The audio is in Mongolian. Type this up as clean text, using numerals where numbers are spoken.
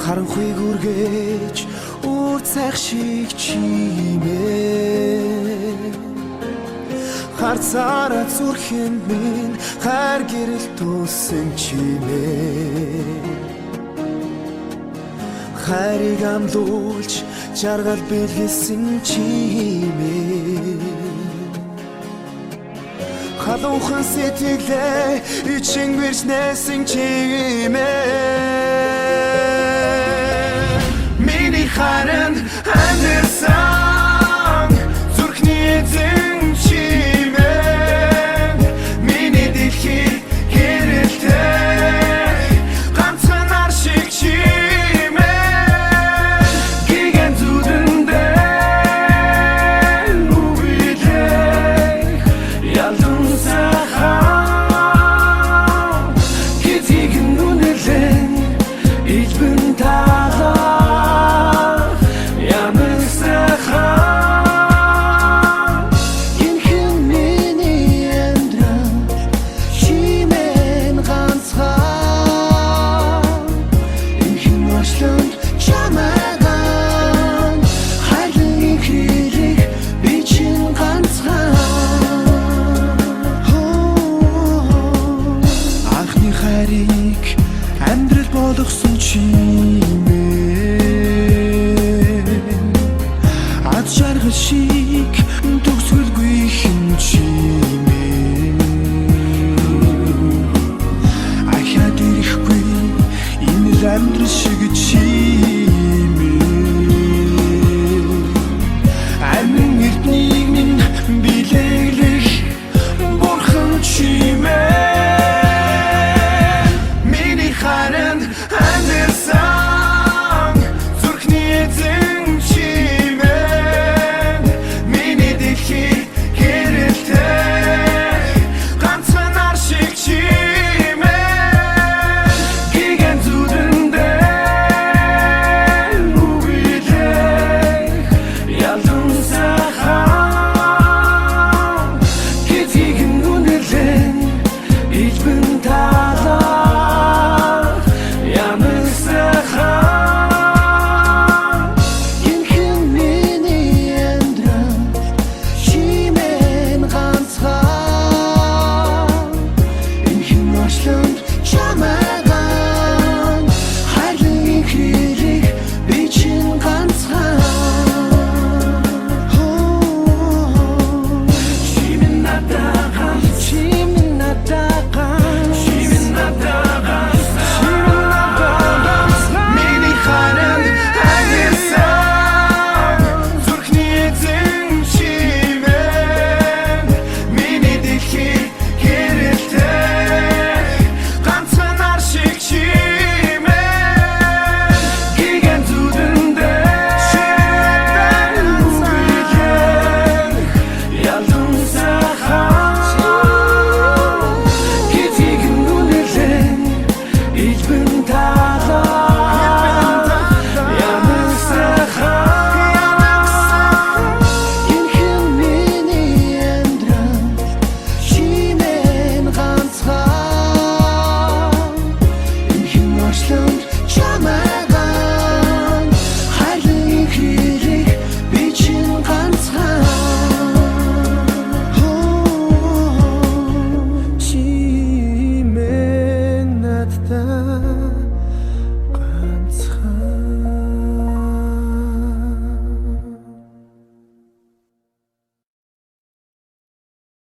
Харанхуй гүргэж үр цайх шиг чимээ. Харцаараа зүрхэнд минь хайр гэрэл тулсан чимээ. Хайрыг амлуулж жаргал бэлгэлсэн чимээ. Халуухан сэтгэлээ ичин бэрчнээсэн чимээ. Миний харин амьдсан зүрхний эзэн чимээ. Миний дэлхийд гэрэлтэй ганцхан нар шиг чимээ. Гигэн зүдэндээ үгэлээ ялан сайхан гизийг нүнэлэн илбэн талаа ямар сайхан. Энхэн миний амьдрал чимэн ганцхан. Энхэн орчлонд чамайг хайрлан инхрийлэх би чинь ганцхан. Анхны хайрыг амьдрал болгосон чимээ. Аз жаргал шиг.